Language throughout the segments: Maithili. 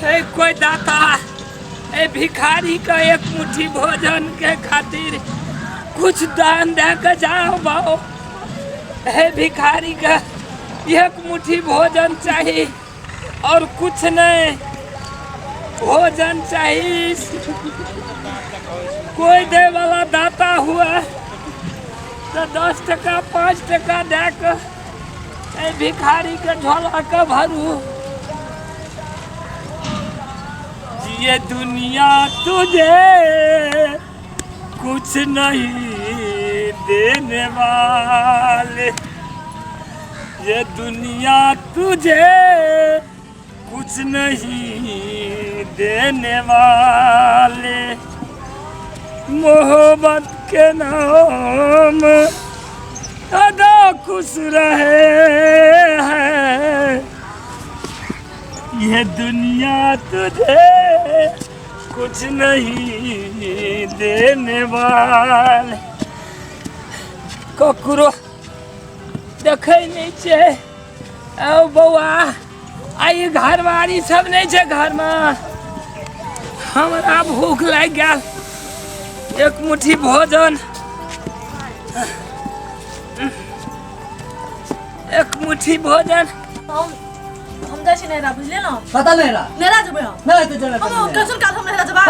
हे कोई दाता, ए भिखारी का एक मुट्ठी भोजन के खातिर कुछ दान दे के जाओ बाओ। हे भिखारी का एक मुट्ठी भोजन चाहिए और कुछ नहीं, भोजन चाहिए। कोई दे वाला दाता हुआ तो 10 टका 5 टका दे के ए भिखारी के झोला के भरू। ये दुनिया तुझे कुछ नहीं देने वाले, ये दुनिया तुझे कुछ नहीं देने वाले, मोहब्बत के नाम अदा खुश रहे हैं, ये दुनिया तुझे कुछ नहीं देने वाले। ककरो देखै नहि छै। औ बौआ, आइ घरवारी सब नहि छै घरमे, हमरा भूख लागि गेल, एक मुट्ठी भोजन, एक मुट्ठी भोजन। हम जाइ छी नैहरा, बुझलियै ने? कतऽ नैहरा? नैहरा जेबै हम। नहि तऽ जेना हम कैसन काल हम नैहरा जेबै?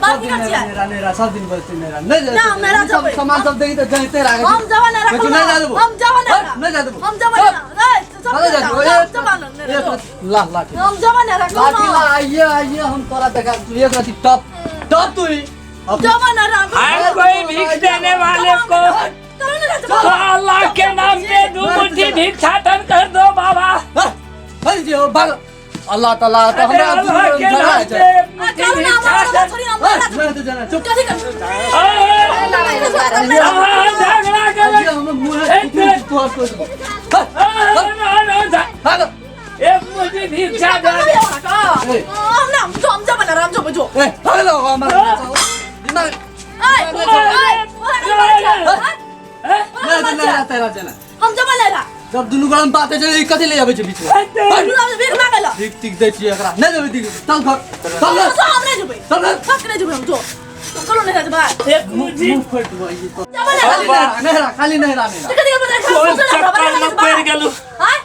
बात की सब दिन करै छियै? नैहरा नैहरा, सब दिन बजतै नैहरा। नहि ना, हम नैहरा सब जेबै। सामान सब देखी तऽ जैते राखै हम जेबै नैहरा। कहै छी, नहि जा देबो। हम जेबै नैहरा। नहि जा देबो। हम जेबै नैहरा। नहि, सब कतऽ जा देबो? हम जेबै नैहरा। एक रत्ती ला लाठी। हम जेबै नैहरा। लाठी ला, आइए आइए, हम तोरा देखा एक रत्ती टप टप तू ही। जेबै नैहरा। हर कोई भीख देने वाले को तो अल्लाह के नाम पे दू मुट्ठी भिक्षाटन कर दो बाबा। हट जी भाग। अल्लाह ताला तो अरे हमरा अल्लाह के झगड़ा नाम है पे एक मुट्ठी भिक्षाटन। नहीं तो जाना चुप। कथी कर? अरे, हाँ, झगड़ा कर। हम मुंह तोड़ तोड़ भाग। एक मुट्ठी भिक्षा दे दे। हम ना हम जेबै नैहरा, हम जेबै जो। ए भाग लो हमारा दिमाग। नहीं तो नहीं तेरा जाना। हम जेबै नैहरा। जब दुनू गरम बात है ई कथी ले आबै छै बीच में? भीख मांगे ला। ठीक ठीक दै छियै एकरा, नहि देबै। ठीक, चल घर, चल घर। हम नहि जेबै। चल घर। फक, नहि जेबै हम जो। चलो नैहरा जेबै। एक मुट्ठी मुंह फाटि देबो ई तो। जेबै नैहरा। खाली नैहरा नैहरा, खाली नैहरा नैहरा। कथी करबै? कोन चक्कर में पड़ि गेलहुँ? आँय?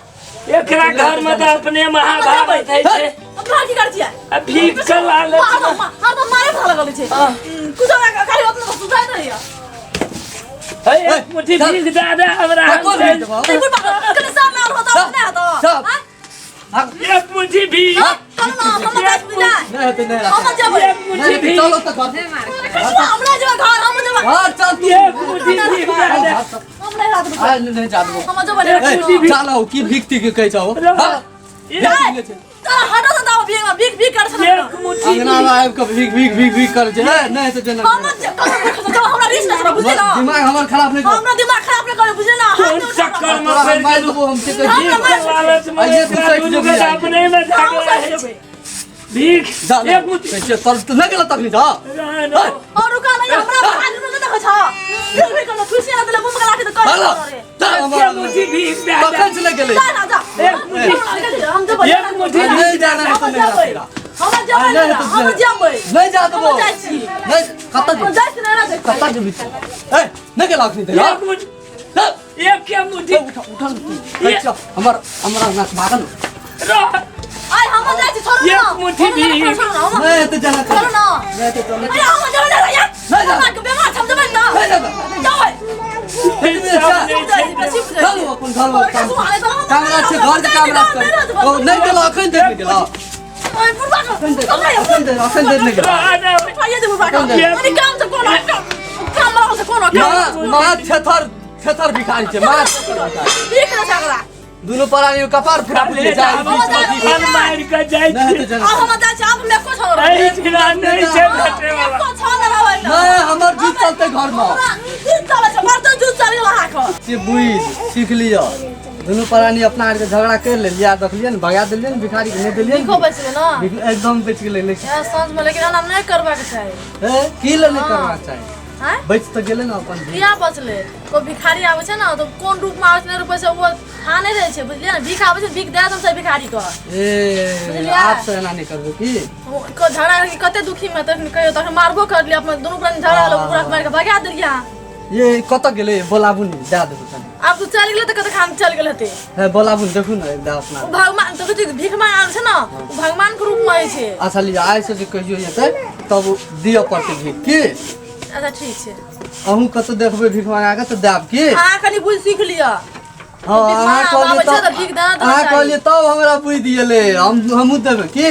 एकरा घर में तऽ अपने महाभारत होइ छै। हम तोरा की करै छियै? आ भीख के लालच में हम मारे भाग लगल छै। कुछो खाली अपना सुझाइत रहैया। हे, एक मुट्ठी चल। भीख दे दे हमरा। चल, कोन भीख देबौ? नहीं बुढ़बा कने सामने और होता चल। नहीं होता। चल। आँय? भाग। एक मुट्ठी भीख। चल ना, हम जाइ छी ना। नहि हेतै नैहरा। हम जेबै। एक नहि मुट्ठी हेतै, भीख। चलो तऽ घर। हमरा जेबै घर, हम जेबै। घर चल तू। एक मुट्ठी भीख दे दे। हम नहीं रात आ नहि जा देबो। हम जेबै एक मुट्ठी भीख। चल आओ, की भीख तीख कहै छौ? रह। भीख छै। तोरा हटो तऽ दाओ, भीख भीख भीख कर छल। एक मुट्ठी अंगना में आबि कऽ भीख भीख भीख भीख करै छै। हे, नहि हेतै जेना। हम जब हमरा रिश्ता ना बुझली ना। दिमाग हमर खराब नहि कर। हमरा दिमाग खराब नहीं करे, बुझली ना। कोन चक्कर में तोरा पड़ि हम मारि गेलहुँ? देबो, हम से कहै भीख छी। के लालच में आइए तू एकरा सटि दुनू जेबही के आइ। अपने में झगड़ा होइ छै। भीख जा एक मुट्ठी कहै छियै, तोर नहि गेल तखनी जा। रहन दो। और रुका नहीं, हमरा हाथ में देखो छ भीख भीख करना खुशी ना दिले मुंह में लाठी तो कर। भागो। जा एक मुट्ठी भीख दे दे। कखन से नहि गेलै? जा ना जा। एक मुट्ठी। हम जेबै। एक मुट्ठी। नहि जाना है हम तो नहि जेबै। तेरा। हम जेबै। नहि हेतै। हम जेबै। नहि जा देबो। हम जाइ छी। नहि, कतऽ हम जेबही? जाइ छी नैहरा जाइ छी। कतऽ जेबही तू? ए, नहि गेल अखनी तेरा? एक मुट्ठी, जा। एक के मुट्ठी। ए, उठा उठा तू। कहै छियौ, हमर हमरा नाक भागल। रह। आइ हम जाइ छी, छोड़ू ना। एक मुट्ठी भीख। छोड़ू ना हम। नहि हेतै जाना। छोड़ू ना। नहि हेतै चल। अरे हम जेबै नैहरा यार। नहि जा। हमरा के बेमार छै, हम जेबै ना। नहि जेबै। जेबै। सब नहि छै। चलू अपन घर में काम काम राज छै, घर के काम राज कर। ओ नहि गेल अखन देर नहि गेल। अखन देर, अखन देर, अखन देर नहि गेल। रह दे। माँ माँ थेथर थेथर भिखारी छै, माँ थेथर भिखारी। दुनू प्राणी कपार फुटा फुटी जाइ। हम मारि कऽ जाइ नहि छी। हेतै जाना। एहि ठिना नहि छै भेटै वाला। नहि, हमर जुत चलतै घर में से बुझ सीख लिअ। दुनू प्राणी अपना आरके झगड़ा करि लेलियै आ देखलियै ने, भगा देलियै ने भिखारी के, नहि देलियै ने। एकदम बचि गेलै लेकिन साँझमे लेकिन एना नहि करबाक चाही। हे, की ले नहि करबाक चाही? आँय? बचि तऽ गेलै ने अपन भीख। किया बचलै? कोइ भिखारी आबै छै ने तऽ कोन रूपमे आबै छै नहि रूपमे छै ओ था नहि रहै छै, बुझलियै ने? भीख आबै छै, भीख दए देब छै भिखारीके। ए बुझलियै? आब से एना नहि करबै की? ओ झगड़ा करके कते दुखी मे तखन कहियो तखन मारबो करलियै, अपन दुनू प्राणी झगड़ा होलो, पूरा मारि कऽ भगा देलियै अहाँ। ये कतऽ गेलै? बोलाबू ने, दए देबै कनि। आब तू चलि गेलै तऽ कतऽ खान चलि गेल हेतै। हे बोलाबू ने, देखू ने एकदा अपना। ओ भगवान तऽ कहै छै, भीख मांगे आबै छै ने, ओ भगवान के रूपमे होइ छै। अच्छा लिअ, आइ से जे कहियो एतै तब दिअ पड़तै भीख की? अच्छा ठीक छै। अहूँ कतौ देखबै भीख मंगा कऽ तऽ देब की? अहाँ कनि बुझि सीख लिअ। हँ, भीख अहाँ मांगे कहलियै आबै छै तब तऽ भीख देना अहाँ चाही। कहलियै तब हमरा बुझि दिएलै, हम हमहूँ देबै की?